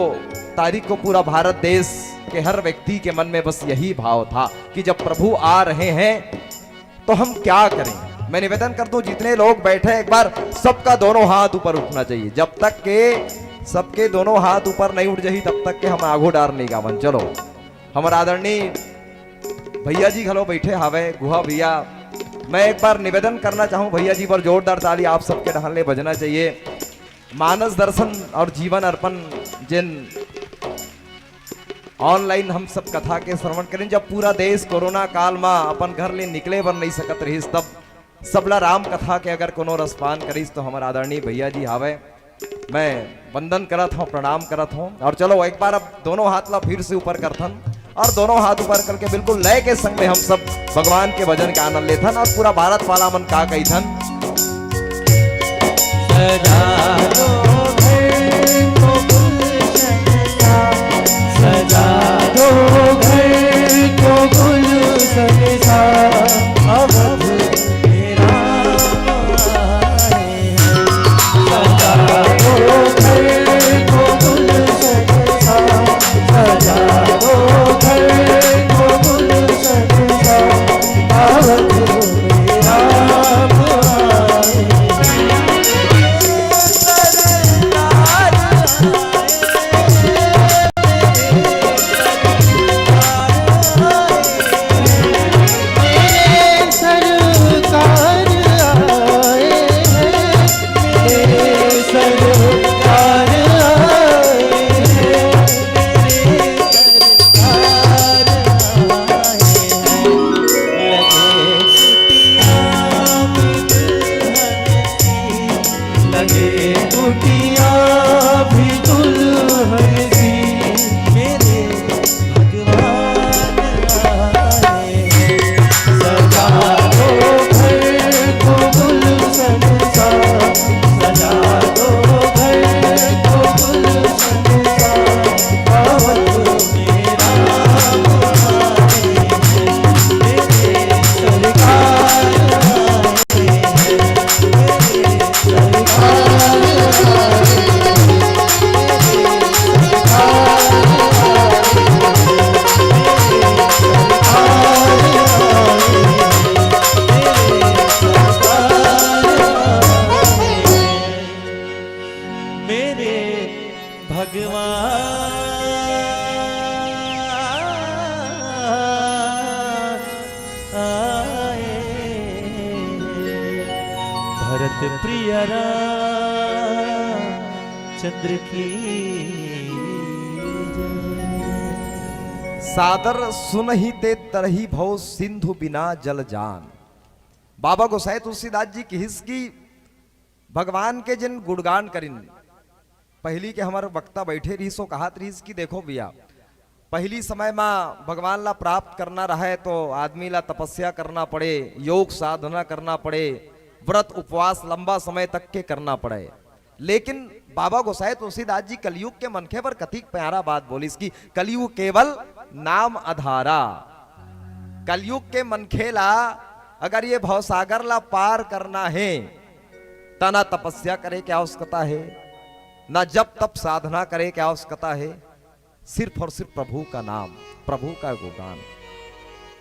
तारीख को पूरा भारत देश के हर व्यक्ति के मन में बस यही भाव था कि जब प्रभु आ रहे हैं तो हम क्या करें। मैं निवेदन कर दूं, जितने लोग बैठे हैं, एक बार सबका दोनों हाथ ऊपर उठना चाहिए। जब तक के सबके दोनों हाथ ऊपर नहीं उठ जाही, तब तक के हम आगू डार नहीं गावन। चलो, हमर आदरणीय भैया जी घलो बैठे हावय, गुहा भैया। मैं एक बार निवेदन करना चाहूँ भैया जी, पर जोरदार ताली आप सबके डहन ले बजना चाहिए। मानस दर्शन और जीवन अर्पण, जिन online हम सब कथा के श्रवण करेन, जब पूरा देश कोरोना काल मा अपन घर ले निकले बर नहीं सकत रहिस, तब सबला राम कथा के अगर कोनो रसपान करिस, तो हमर आदरणीय भैया जी हावय। मैं वंदन करत हूँ, प्रणाम करत हूँ। और चलो, एक बार अब दोनों हाथ ला फिर से ऊपर करथन और दोनों हाथ ऊपर करके बिल्कुल लय के संग में हम सब भगवान के भजन के आनंद लेथन और पूरा भारत वाला मन का कहिथन। सजा दो घर को गुलशन सा, सजा दो घर को गुलशन सा, अवध में राम आए हैं। सजा दो घर को गुलशन सा, सजा दो घर को गुलशन सा, अवध में राम आए। सरकार आए हैं, मेरे सरकार आए हैं, मेरे सरकार आए हैं। लगे कुटिया भी दुल्हन सी, लगे कुटिया भी दुल्हन सी, मेरे भगवान आए हैं। सजा दो घर को गुलशन सा, सजा दो घर को गुलशन सा, अवध में राम आए हैं, मेरे सरकार आए हैं, मेरे सरकार आए हैं। मेरे भगवान आए। भरत प्रिय रामचंद्र की जय। सादर सुनहि ते तरहि भव सिंधु बिना जल जान। बाबा गोसाई तुलसीदास जी किहिस कि भगवान के जिन गुणगान करिन, पहिली के हमर वक्ता बैठे रहिस, वो कहत रहिस कि देखो भैया, पहिली समय मा भगवान ला प्राप्त करना रहय तो आदमी ला तपस्या करना पड़े, योग साधना करना पड़े, व्रत उपवास लंबा समय तक के करना पड़े। लेकिन बाबा गोसाई तुलसीदास जी कलयुग के मनखे बर कतिक प्यारा बात बोलिस कि कलयुग केवल नाम आधारा। कलयुग के मनखे ला अगर ये भवसागर ला पार करना हे, त ना तपस्या करे के आवश्यकता हे, ना जप तप साधना करे के आवश्यकता हे, सिर्फ और सिर्फ प्रभु का नाम, प्रभु का गुणगान।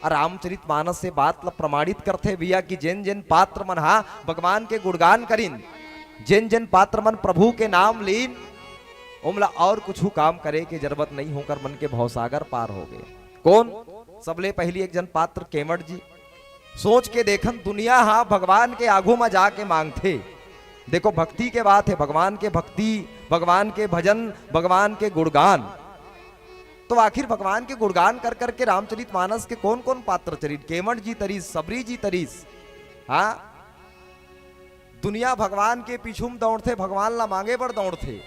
और रामचरित मानस से बात ला प्रमाणित करथे भैया कि जेन जेन पात्र मन हा भगवान के गुणगान करिन, जेन जेन पात्र मन प्रभु के नाम लीन, ओमला और कुछ काम करे के जरूरत नहीं होकर मन के भवसागर पार हो गए। कौन? सबले पहली एक जन पात्र केवट जी। सोच के देखन, दुनिया हा भगवान के आगू मा जाके मांगथे। देखो, भक्ति के बात हे, भगवान के भक्ति, भगवान के भजन, भगवान के गुणगान। तो आखिर भगवान के गुणगान कर करके रामचरित मानस के कौन कौन पात्र चरित, केवट जी तरिस, सबरी जी तरिस, हाँ, दुनिया भगवान के पीछू म दौड़थे, भगवान ला मांगे बर दौड़थे,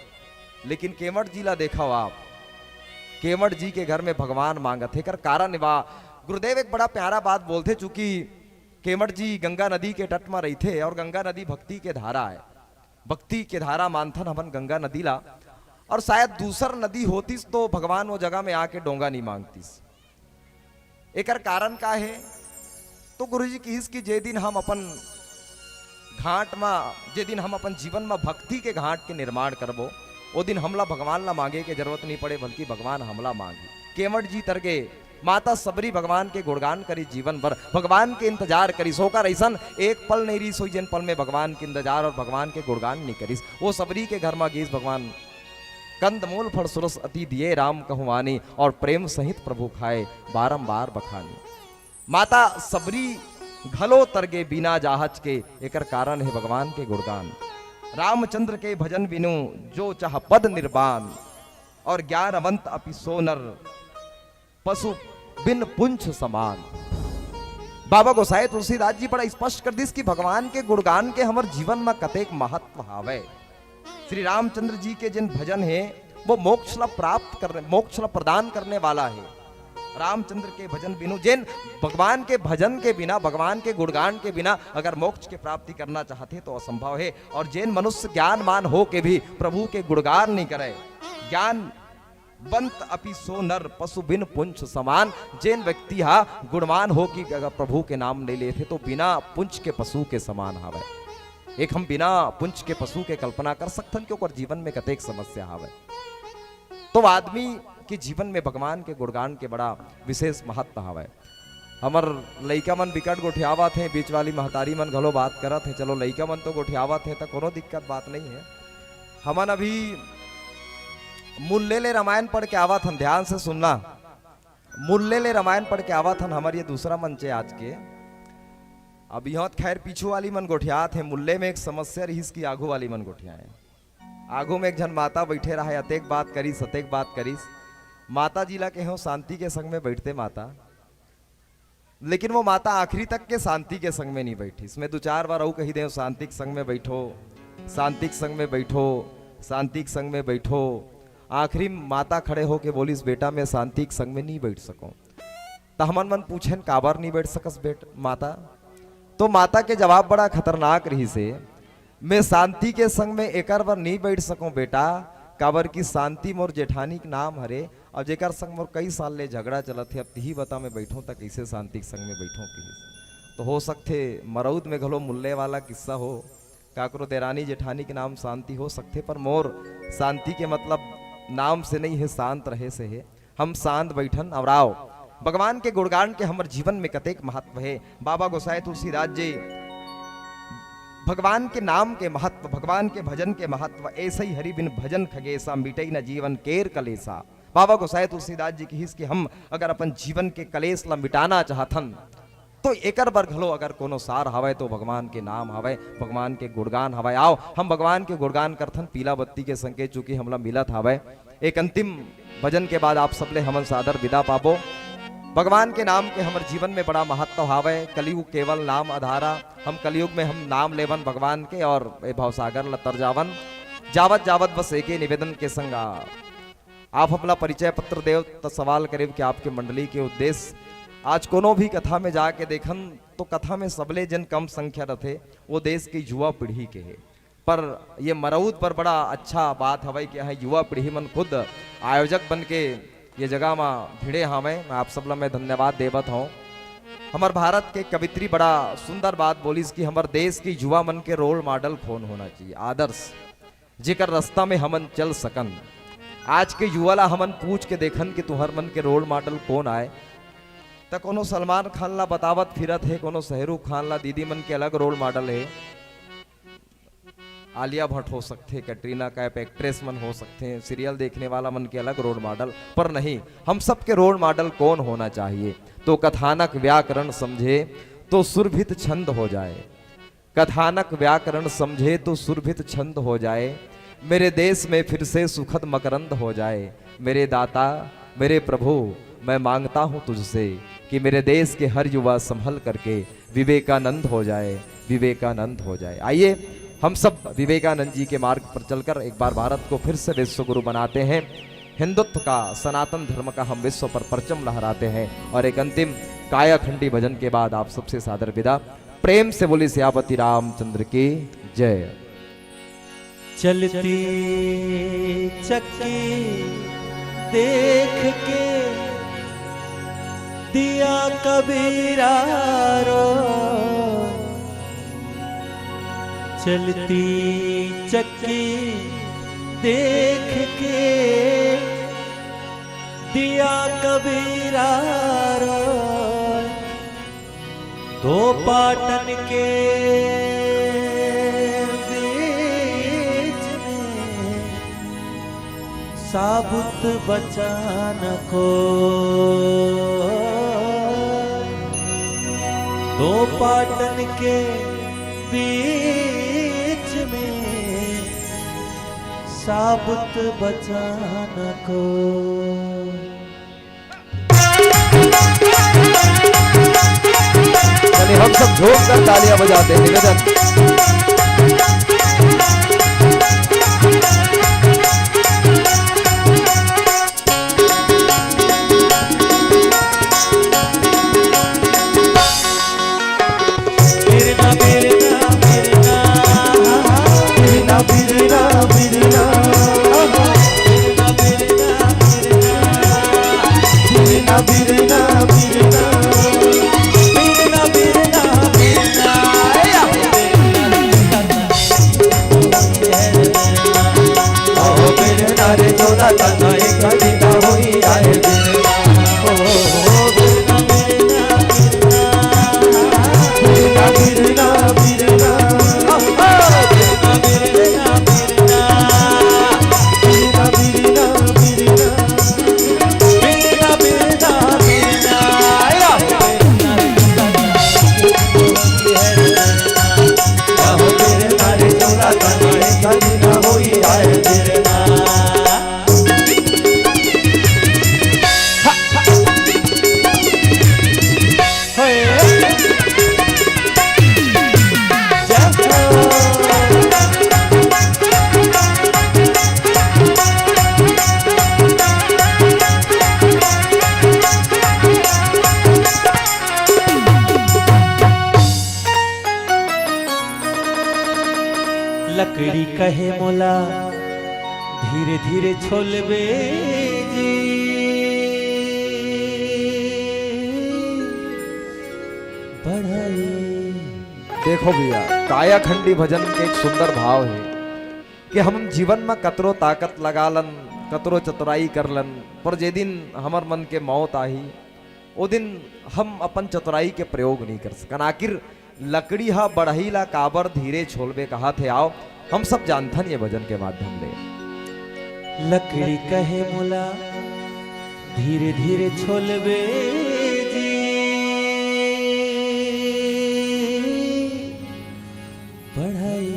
लेकिन केवट जी ला देखव आप, केवट जी के घर में भगवान मांगत हे। एकर कारण वा गुरुदेव एक बड़ा प्यारा बात बोलथे, चूंकि केवट जी गंगा नदी के तट म रहिथे और गंगा नदी भक्ति के धारा है, भक्ति के धारा मानथन हमन गंगा नदी ला। और शायद दूसर नदी होतिस तो भगवान वो जगह में आके डोंगा नहीं मांगतिस। एकर कारण का हे? तो गुरुजी किहिस कि जे दिन हम अपन घाट मा, जे दिन हम अपन जीवन मा भक्ति के घाट के निर्माण करबो, ओ दिन हमला भगवान ला मांगे के जरूरत नहीं पड़े, बल्कि भगवान हमला मांगी। केवट जी तरगे माता सबरी भगवान के गुणगान करी जीवन भर, भगवान के इंतजार करी। ओकर ऐसन एक पल नहीं रहिस होई, जेन पल में भगवान के इंतजार और भगवान के गुणगान नहीं करिस। वो सबरी के घर मा गीस, भगवान कंदमूल फल सुरस अति दिए राम कहु मानी, और प्रेम सहित प्रभु खाए बारंबार बखानी। माता सबरी घलो तरगे बिना जाहच के, एकर कारण हे भगवान के गुणगान। रामचंद्र के भजन बिनु जो चाह पद निर्वाण, और ज्ञानवंत अपि सो नर पशु बिन पुंछ समान। बाबा गोसाई तुलसीदास जी बड़ा स्पष्ट कर दिस कि भगवान के गुणगान के हमर जीवन म कतेक महत्व हावय। श्री रामचंद्र जी के जिन भजन हे, वो मोक्ष ला प्राप्त करने, मोक्ष ला प्रदान करने वाला हे। रामचंद्र के भजन बिनु, जिन भगवान के भजन के बिना, भगवान के गुणगान के बिना अगर मोक्ष के प्राप्ति करना चाहथे तो असंभव हे। और जिन मनुष्य ज्ञानमान हो के भी प्रभु के गुणगान नहीं करे, ज्ञानवंत अपि सो नर पशु बिन पुंछ समान, जेन व्यक्ति हा गुणवान हो कि अगर प्रभु के नाम नहीं लेथे तो बिना पुंछ के पशु के समान हावय। एक हम बिना पुंछ के पशु के कल्पना कर सकथन कि ओकर जीवन में कतेक समस्या हावय। तो आदमी के जीवन में भगवान के गुणगान के बड़ा विशेष महत्व हावय। हमर लइका मन बिकट गोठियावत हे, बीच वाली महतारी मन घलो बात करत हे। चलो, लइका मन तो गोठियावत हे, त कोनो दिक्कत बात नहीं है। हमन अभी मुल्ले ले रामायण पढ़ के आवत हन, ध्यान से सुनना। मुल्ले ले रामायण पढ़ के आवत हन, हमर ये दूसरा मंच है आज के। अब यहाँ खैर पीछू वाली मन गोठियात हे, मुल्ले में एक समस्या रहिस कि आगू वाली मन गोठियाए। आगू में एक झन माता बैठे रहे, अतेक बात करिस, अतेक बात करिस। माता जी ला कहेंव शांति के संग में बैठते माता, लेकिन वो माता आखिरी तक के शांति के संग में नहीं बैठिस। मैं दो चार बार अऊ कही देंव, शांति के संग में बैठो, शांति के संग में बैठो, शांति के संग में बैठो। आखिरी माता खड़े होके बोलिस, बेटा, मैं शांति के संग में नहीं बैठ सकूं। त हमन मन पूछेन, काबर नहीं बैठ सकस बेट माता? तो माता के जवाब बड़ा खतरनाक रहिस हे, मैं शांति के संग में एकर बर नहीं बैठ सकूं बेटा, काबर कि शांति मोर जेठानी के नाम हरे, और जेकर संग मोर कई साल ले झगड़ा चलत हे। अब तिही बता, मैं बैठूं त कइसे शांति के संग में बैठूं, कहिस। तो हो सकथे मरउद में घलो मुल्ले वाला किस्सा हो, काकरो देरानी जेठानी के नाम शांति हो सकथे, पर मोर शांति के मतलब नाम से नहीं हे, शांत रहे से हे। हम शांत बैठन और आओ, भगवान के गुणगान के हमर जीवन में कतेक महत्व हे। बाबा गोसाई तुलसीदास जी भगवान के नाम के महत्व, भगवान के भजन के महत्व, ऐसे ही हरि बिन भजन खगेसा, मिटई न जीवन केर कलेसा। बाबा गोसाई तुलसीदास जी कहिस कि हम अगर अपन जीवन के कलेश ला मिटाना चाहथन, तो एकर बर घलो अगर कोनो सार हवय, तो भगवान के नाम हवय, भगवान के गुणगान हवय। आओ, हम भगवान के गुणगान करथन, पीला बत्ती के संकेत चूंकि हमला मिलत हवय। एक अंतिम भजन के बाद आप सबले हमन सादर विदा पाबो। भगवान के नाम के हमर जीवन में बड़ा महत्व हावय। कलयुग केवल नाम आधारा, हम कलयुग में हम नाम लेवन भगवान के और ए भवसागर ल तर जावन। जावत जावत बस एके निवेदन के संग आ, आप हमला परिचय पत्र देव त सवाल करेव कि आपके मंडली के उद्देश्य। आज कोनो भी कथा में जाके देखन तो कथा में सबले जन कम संख्या रथे, वो देश के युवा पीढ़ी के हे। पर ये मरउद पर बड़ा अच्छा बात हवय कि यहाँ युवा पीढ़ी मन खुद आयोजक बन के ये जगह म भिड़े हावय। मैं आप सब ला मैं धन्यवाद देवत हूँ। हमर भारत के कवित्री बड़ा सुंदर बात बोलिस कि हमर देश के युवा मन के रोल मॉडल कौन होना चाहिए, आदर्श, जेकर रास्ता में हमन चल सकन। आज के युवा ला हमन पूछ के देखन कि तुहर मन के रोल मॉडल कौन आय, त कोनो सलमान खान ला बतावत फिरत हे, कोनो शाहरुख खान ला, दीदी मन के अलग रोल मॉडल हे। आलिया भट्ट हो सकथे, कैटरीना कैफ, एक्ट्रेस मन हो सकथे, सीरियल देखने वाला मन के अलग रोल मॉडल, पर नहीं, हम सबके रोल मॉडल कौन होना चाहिए? तो कथानक व्याकरण समझे तो सुरभित छंद हो जाए, कथानक व्याकरण समझे तो सुरभित छंद हो जाए, मेरे देश में फिर से सुखद मकरंद हो जाए। मेरे दाता, मेरे प्रभु, मैं मांगता हूं तुझसे कि मेरे देश के हर युवा संभल करके विवेकानंद हो जाए, विवेकानंद हो जाए। आइए, हम सब विवेकानंद जी के मार्ग पर चलकर एक बार भारत को फिर से विश्व गुरु बनाते हैं, हिंदुत्व का, सनातन धर्म का हम विश्व पर परचम लहराते हैं। और एक अंतिम कायाखंडी भजन के बाद आप सबसे सादर विदा। प्रेम से बोली सियापति रामचंद्र की जय। चलती चक्की देख के दिया कबीरा रो, चलती चक्की देख के दिया कबीरा रो, दो पाटन के बीच में साबुत बचन को दो पाटन के बीच में, साबुत बचन को। चलिए, हम सब झूम कर तालियां बजाते हैं, निवेदन। लकड़ी कहे मोला धीरे धीरे छोलबे जी बढ़ई। देखो भैया, कायाखंडी भजन के एक सुंदर भाव हे कि हम जीवन में कतरो ताकत लगा लन, कतरो चतुराई कर लन, पर जे दिन हमर मन के मौत आही, ओ दिन हम अपन चतुराई के प्रयोग नहीं कर सकन। आखिर लकड़ी हा बढ़ई ला काबर धीरे छोलबे कहाथे? आओ, हम सब जानथन ये भजन के माध्यम ले। लकड़ी कहे मोला धीरे धीरे छोलबे जी बढ़ई।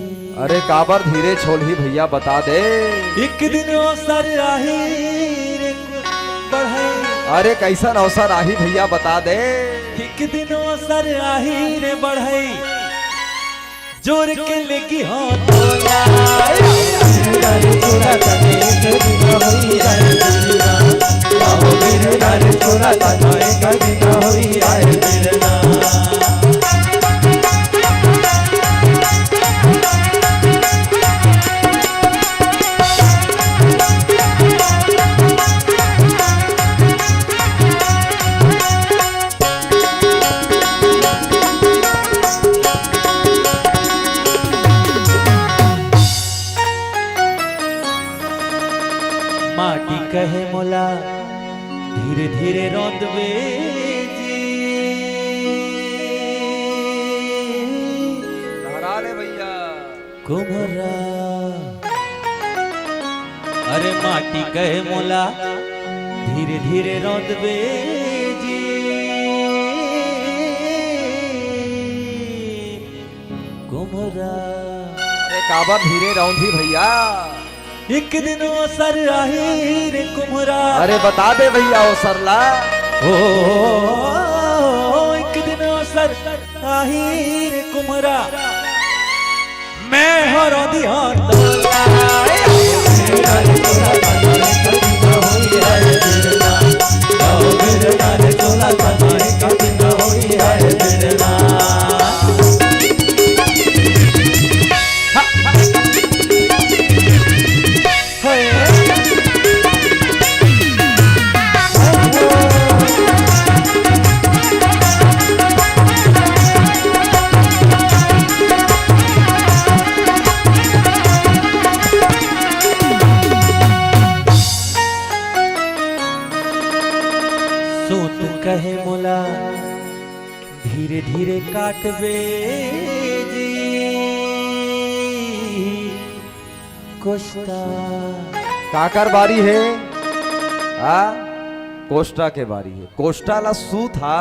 अरे काबर धीरे छोलही भैया, बता दे। एक दिन अवसर आही रे बढ़ई। अरे कैसन अवसर आही भैया, बता दे। एक दिन अवसर आही रे बढ़ई, जोर के लेगी हाथ। माटी कहे मोला धीरे धीरे रौंदबे जी। लहरा ले भैया। कुम्हरा। अरे माटी कहे मोला धीरे धीरे रौंदबे जी कुम्हरा। अरे काबर धीरे रौंदही भैया? एक दिन अवसर आही रे कुम्हरा। अरे बता दे भैया अवसर ला। ओ, एक दिन अवसर आही रे कुम्हरा। मैं हरदी हाथ सूत कहे मोला धीरे धीरे काटबे जी। कुछ त काकर बारी हे? हाँ, कोष्टा के बारी हे। कोष्टा ला सूत हा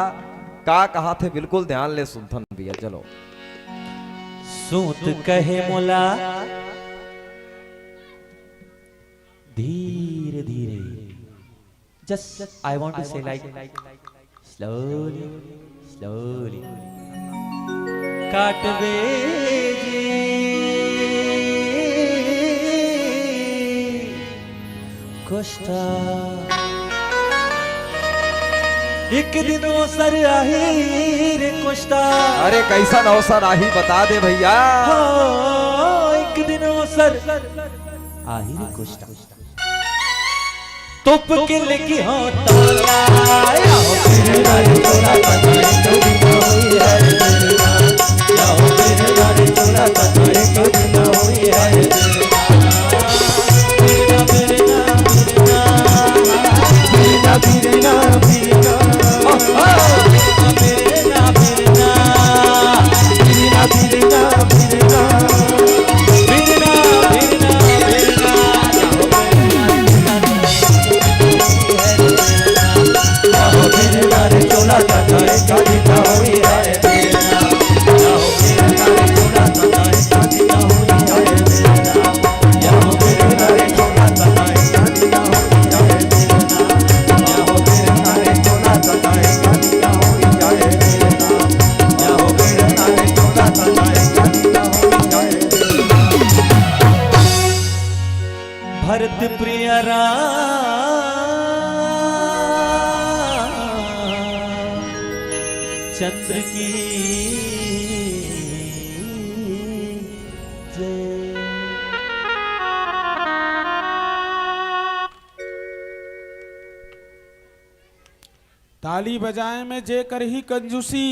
का कहा थे, बिल्कुल ध्यान ले सुनथन भैया। चलो। सूत कहे मोला धीरे धीरे, just I want to say like slowly, slowly। काटबे जी कोष्टा, एक दिन अवसर आही रे कोष्टा। अरे, कैसन अवसर आही, बता दे भैया। हाँ, एक दिन अवसर आही रे कोष्टा। तोप के लेके हाँ ताला, आओ फिर दारी चोला तक एक दिन होई है। आओ फिर दारी चोला तक एक दिन होई है। भरत प्रिय राम चंद्र की जय। ताली बजाए में जे करही कंजूसी,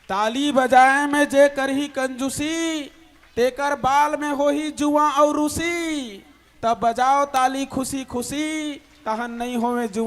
ताली बजाए में जे करही कंजूसी, तेकर बाल में होही जुआ अउ रूसी। तब बजाओ ताली खुशी खुशी, तहन नइ होवे जुआ